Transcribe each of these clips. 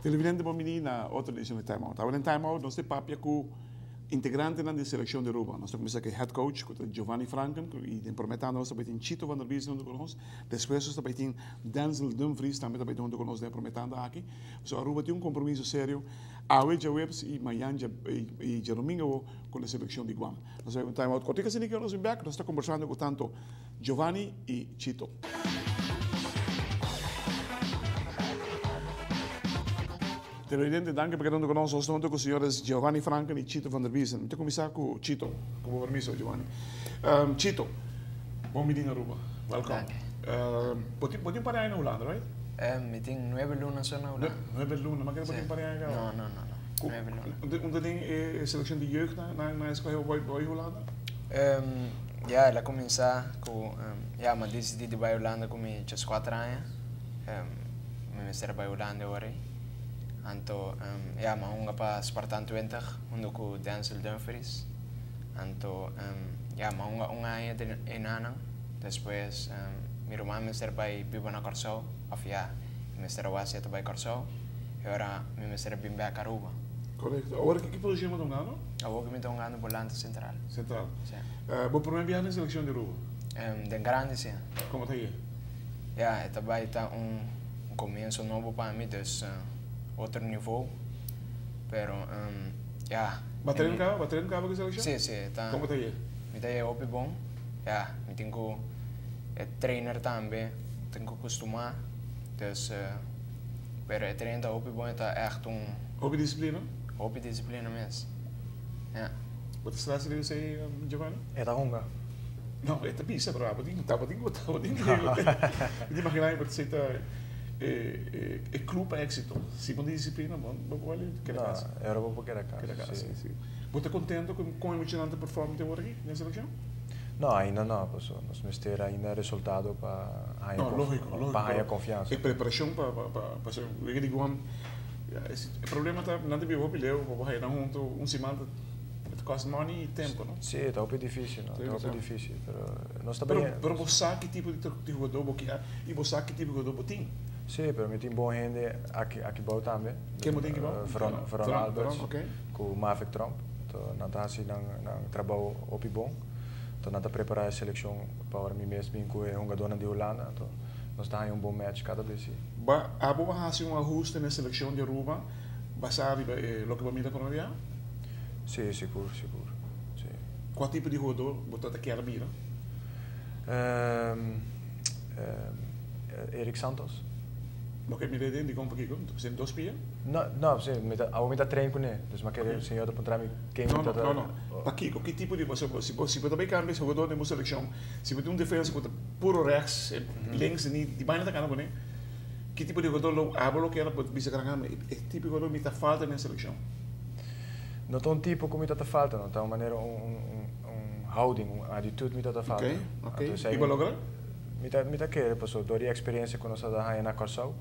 Televidente bon bini na otro edicion di Time Out. Awe den Time Out nos te papia cu integrantenan di seleccion di Aruba. Nos ta cuminsa cu e head coach cu ta Giovanni Franken y den prome tanda nos ta bay tin Chito van der Biesen hunto cu nos. Despues nos ta bay tin Denzel Dumfries tambe ta bay tin hunto cu nos den e prome tanda aki. So Aruba tin un compromiso serio awe djaweps y mañan y djadomingo awo cu e seleccion di Guam. Nos ta bay un time out cortico asina ki nos bin bek nos ta combersando cu tanto Giovanni y Chito. Televidente, danki pa keda hunto cu nos. Nos ta hunto cu señores Giovanni Franken y Chito van der Biesen. Mi ta cuminsa cu Chito, cu bo permiso, Giovanni. Chito, bon bini na Aruba. Welcome. Bo tin, bo tin un par di aña na Hulanda, right? Mi tin nuebe luna so na Hulanda. Nuebe luna, ma keda bo tin un par di aña caba? No, no, no, no. Nuebe luna. Unda den e seleccion di jeugd nan a escoge bo pa bay Hulanda? Ya, el a cuminsa cu, ya, mi a dicidi di bay Hulanda cu mi diescuater aña. Mi mester a bay Hulanda e ora ei. Anto, ya, mi a hunga pa Spartaan 20 hunto cu Denzel Dumfries. Anto, ya, mi a hunga un aña den e nanan. Despues, mi ruman mester bay biba na Kòrsou, òf ya, e mester a wak si e ta bay Kòrsou. E ora mi mester a bin bèk Aruba. Korekto. Awor ki posishon bo ta hungando? Awor ku mi ta hungando bolante sentral. Sentral. Si. Bo promé biaha den selekshon di Aruba? Den grandi, si. Komo ta yega? Ya, e ta bai ta un komienso nobo pa mi, dus otro nivou. Pero, ya. Bo a train kaba? Bo a train kaba ku e selekshon? Si, si. Komo ta yega? Mi ta yega hopi bon. Ya, mi tin ku e trainer tambe tin ku kustumá. Dus, pero e trainer ta hopi bon, e ta ègt un. Hopi disiplina? Hopi disiplina mes, ya. Bo ta stress riba esei, Giovanni? E ta hunga. No, e ta bisa, pero abo tin, abo tin ku, abo tin ku. Mi ta imaginá mi por ta esei ta e e clue pa éxito. Si bo no tin disiplina, bo bo por keda kas. No, e ora bo por keda kas. Keda kas, si, si. Bo ta kontento ku kon e muchanan ta perform te ora aki den selekshon? No, ainda no, paso nos mester ainda resultado pa haña No, lógico, lógico. pa haña konfiansa. E preparashon pa pa pa pa ser wega di Guam, ya, e problema ta nan ta biba hopi leu, bo por haña nan hunto un siman ta ta cost money y tempo, no? Si, ta hopi dificil, no? Ta hopi dificil, pero nos ta Pero, bay. pero bo sa ki tipo di di hugador bo kia y bo sa ki tipo di hugador bo tin. Si, pero mi tin bon hende aki aki bou tambe. Ken bo tin aki bou? Veron, Veron Alberts Veron, ok. ku Mavic Tromp. Anto nan ta hasi nan nan trabou hopi bon. Anto nan ta prepara e selekshon pa ora mi mes bin ku e hungadornan di Hulanda. Anto nos ta haña un bon match kada bes si. Ba abo a hasi un ahuste na e selekshon di Aruba basá riba e loke bo a mira prome biaha? Si, sigur, sigur, si. Kua tipo di hugador bo ta ta kier mira? Erik Santos. Bo ke mira den dikon pakiko? Pasobra dos pia? No, no, si, mi ta, awo mi ta train kuné, dus mi a kere señor ta puntra mi ken mi ta ta. No, no, no, pakiko? Ki tipo di, pasobra si bo, si bo ta bai kambia hugador den bo selekshon, si bo tin un defensa ku ta puro rechts, links, ni di baina ta kana kuné, ki tipo di hugador lo abo lo kier pa bisa gran hami, e tipo di hugador mi ta falta den selekshon? No ta un tipo ku mi ta ta falta, no, ta un manera un, un, un, un houding, un attitude mi ta ta falta. Ok, ok, i bo logra? Mi ta, mi ta kere pasobra dor di eksperensia ku nos a ta haña na Kòrsou,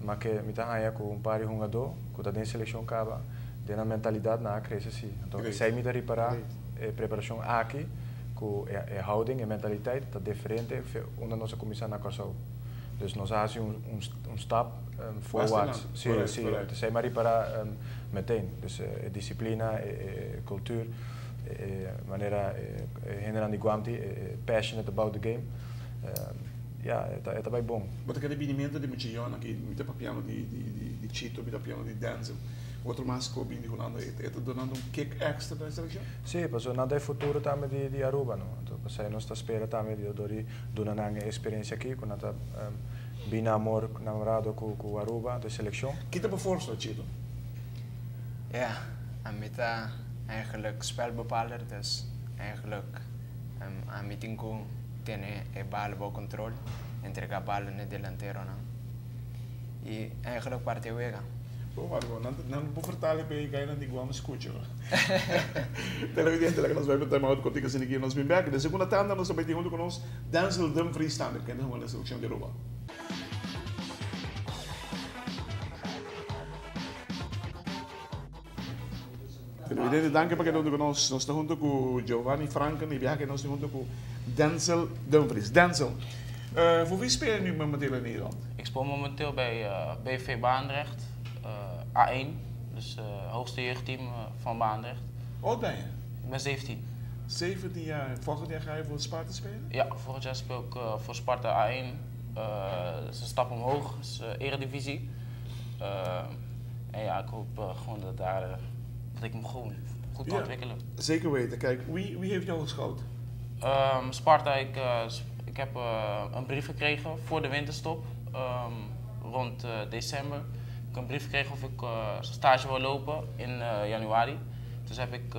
ma ke mi ta haña ku un par di hungadó ku ta den selekshon kaba, den nan mentalidat nan a krese si. Anto esei mi ta ripará e preparashon aki ku e e houding, e mentaliteit ta diferente fe unda nos a kuminsá na Kòrsou. Dus nos a hasi un un un stap voorwaarts. Si, si. Anto esei mi a ripará meteen. Dus e disiplina, e e kultuur, e manera e hendenan di Guam tin passionate about the game, ya, e ta e ta bai bon. Bo ta kere binimentu di mucha yòn aki, mi ta papiando di di di Chito, mi ta papiando di Denzel, otro mas ku a bini di Hulanda, e ta dunando un kick extra na e selekshon? Si, pasobra nan ta e futuro tambe di di Aruba, no? Anto pasai nos ta spera tambe di dor di duna nan e eksperensia aki ku nan ta bini amor, namorado ku ku Aruba, anto e selekshon. Ki ta bo forsa, Chito? Ya, ami ta eigenlijk spelbepaler, dus eigenlijk ami tin ku tene e bal bou control, entrega bal na e delanteronan y eigenlijk parti e wega. Bo wak bo, nan nan bo vertale pa e gainan di Guam scucha. Televidente, laga nos bai pa time out contigo asina aki nos bin bek. Den segunda tanda nos ta bai tin hunto cu nos Denzel Dumfries tambe, kende hunga na seleccion di Aruba. Televidente, danki pa keda huntu ku nos. Nos ta huntu ku Giovanni Franken i biaha ke nos tin huntu ku Denzel Dumfries. Denzel, voor wie speel je nu momenteel in Nederland? Ik speel momenteel bij BV Barendrecht, A1, dus hoogste jeugdteam van Barendrecht. Hoe oud ben je? Ik ben 17. 17 jaar. Volgend jaar ga je voor Sparta spelen? Ja, volgend jaar speel ik voor Sparta A1. Dat is een stap omhoog, dat is eredivisie. En ja, ik hoop gewoon dat, daar, dat ik me gewoon goed kan ontwikkelen. Zeker weten. Kijk, wie heeft jou gescout? Sparta, ik heb een brief gekregen voor de winterstop, rond december. Ik heb een brief gekregen of ik stage wil lopen in januari. Dus heb ik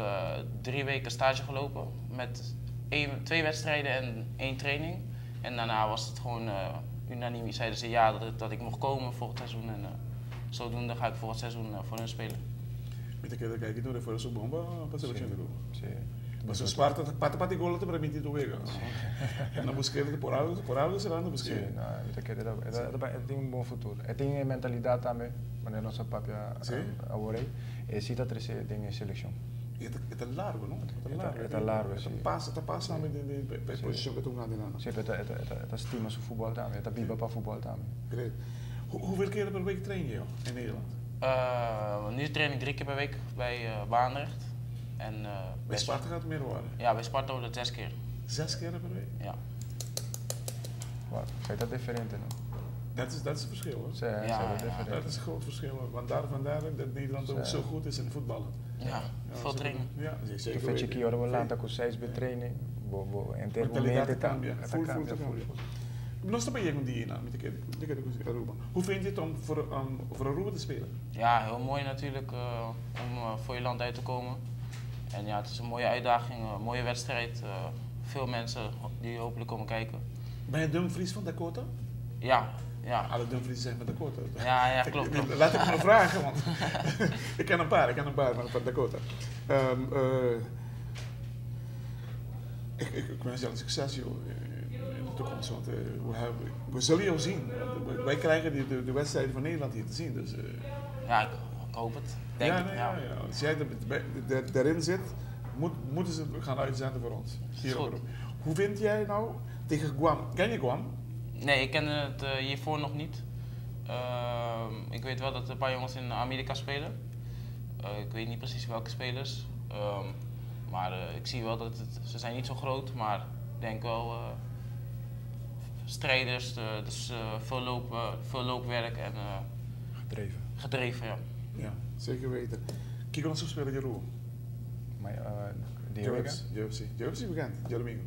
3 weken stage gelopen met twee wedstrijden en één training. En daarna was het gewoon unaniem. Zeiden ze ja dat ik mocht komen volgend seizoen. En zodoende ga ik volgend seizoen voor hun spelen. Mi ta kere kijk, tur refuerso bon pa seleccion di Aruba. Si. Mas Sparta, pata pata gol ta permiti tur wega. Na busca por algo será na busca. Si, no, mi ta kere e tin un bon futuro. E tin mentalidad tambe, manera nos papia awor ey. E si ta crece den seleccion. E ta largo, no? E ta largo. E ta largo, si. Ta pasa den posicion cu ta un Si, e ta stima su futbol tambe, e ta biba pa futbol tambe. Great. Hoeveel keer per week train je in Nederland? Nu train ik drie keer per week bij Barendrecht. En Bij Sparta gaat het meer worden? Ja, bij Sparta wordt het zes keer. Zes keer per week? Ja. Wow, ta diferente, no? Dat is het verschil, hoor. Si, Ja, si, ta diferente. Dat is een groot verschil. Want vandaar dat Nederland ook zo goed is in voetballen. Ja, Ja, veel trainen. Ja, zeker Tu fece weten. cu ora bo lanta cu 6 be training, bo bo enter Mentalidad mente cambia. ta Full, full cambia, te cambia. Nos ta bij een die na, met de Aruba. Hoe vind je het om voor Aruba te spelen? Ja, heel mooi natuurlijk om voor je land uit te komen. En ja, het is een mooie uitdaging, een mooie wedstrijd. Veel mensen die hopelijk komen kijken. Ben je Dumfries van Dakota? Ja. Alle Dumfries zijn van Dakota. Ja, klopt. Laat ik maar vragen, want ik ken een paar van Dakota. Ik wens jou succes, joh, in de toekomst, want we zullen jou zien. Want wij krijgen de wedstrijden van Nederland hier te zien. Dus, Ja, ik hoop het. Denk ja, het, nee, ja. ja. Als jij erin zit, moeten ze het gaan uitzenden voor ons. Hier Is goed. op Aruba. Hoe vind jij nou tegen Guam? Ken je Guam? Nee, ik kende het hiervoor nog niet. Ik weet wel dat er een paar jongens in Amerika spelen. Ik weet niet precies welke spelers. Maar ik zie wel dat ze zijn niet zo groot, maar ik denk wel strijders, dus veel, lopen, veel loopwerk en Gedreven. Gedreven, ja. Ja, zeker weten. Kijk ons spelen di Aruba. Maar di wega? UFC. UFC bekend, diadomingo.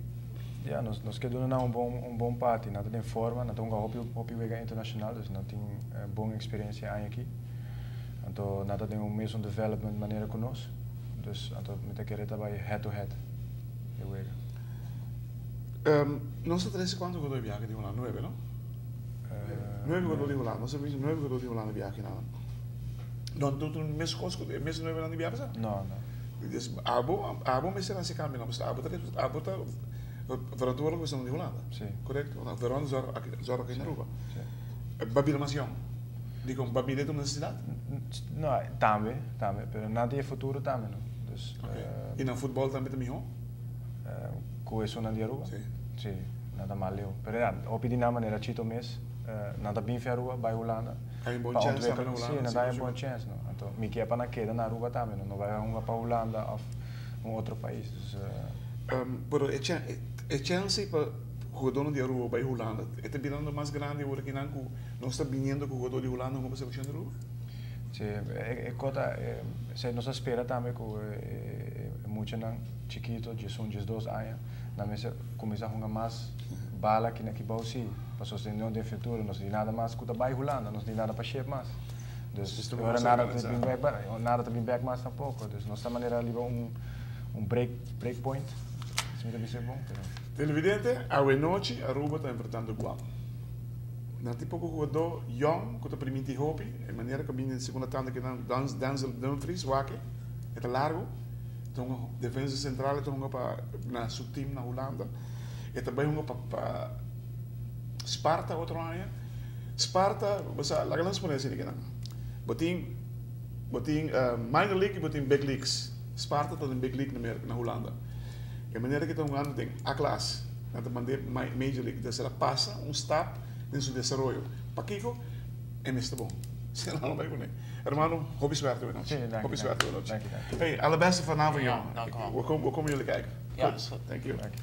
Ja, nos ke duna un bon party. Nan tin forma, nan tin hopi hopi wega internacional, dus nan tin bon experiencia aki. Anto, nan tin un mesun development manera cu nos. Dus anto, mi ta kere bay head to head. E wega. Nos a trece cuanto gol di biaha di Hulanda? Nuebe, no? Nuebe gol di Hulanda. Nos a nuebe gol di Hulanda biaha na. No, no, no, mes cos, mes nuebe di biaha, sa? No. Dus abo mester hasi cambio, no, abo ta verantwoordelijk is di Hulanda. Si. Correcto? Want Veron zorg zorg aki na Aruba. Si. Babila mas jong. Digo, Babila ta un necesidad? No, tambe, tambe, pero nan tin futuro tambe, no. Dus, Y na futbol tambe ta miho? Cu esunnan di Aruba? Si. Si, nada mal, leu. Pero ja, op die manera chito mes, nan ta bin fi Aruba, bay Hulanda. Hay un bon Pa chance ontwikkelen. tambe na Hulanda, Si, nan ta un bon chance, no. Anto, mi kier pa nan keda na Aruba tambe, no, no bay un pa Hulanda of un otro pais. Dus, Pero e chance pa hungador di Aruba bay Hulanda ta birando mas grandi awor cu nan nos ta biniendo cu hungador di Hulanda como seleccion di Aruba? Si, e cota, si nos spera tambe cu muchanan chikito, 11, 12 aña, nan mester cuminsa hunga mas bala aki na aki si, pa sostene den futuro, no tin nada mas cu ta bay Hulanda, no tin nada pa ship mas. Dus Dus agora toch nada wel ta bin back, nada ta bin back mas tampoco. Dus nos ta manera riba un break point. Esey mi ta bisa bon, pero Televidente, anochi Aruba ta enfrentando Guam. Nan tin hungador young, cu ta permiti hopi, e manera cu bin segundo tanda cu nan Denzel Dumfries, wak e, ta largo. Anto, defensa central, anto pa na su team na Hulanda. Y tambe un pa Sparta otro aña. Sparta, bo, laga nos pone asina aki, no. Bo tin minor league y bo tin big leagues. Sparta ta den big league na Merca, na Hulanda. E manera cu e ta hungando den A klas, nan ta mand'e Major League. Entonces el a pasa un stap den su desaroyo. Pakico? E mes ta bon. Si nan lo bay cune. Hermano, hopi suerte hoy nochi. Sí, danki, Hopi suerte hoy nochi. Danki, danki. Hey, allerbeste vanavond, Ja, jongen. Dank u wel. We komen jullie kijken. Ja, Goed. is goed. Thank you. Danki.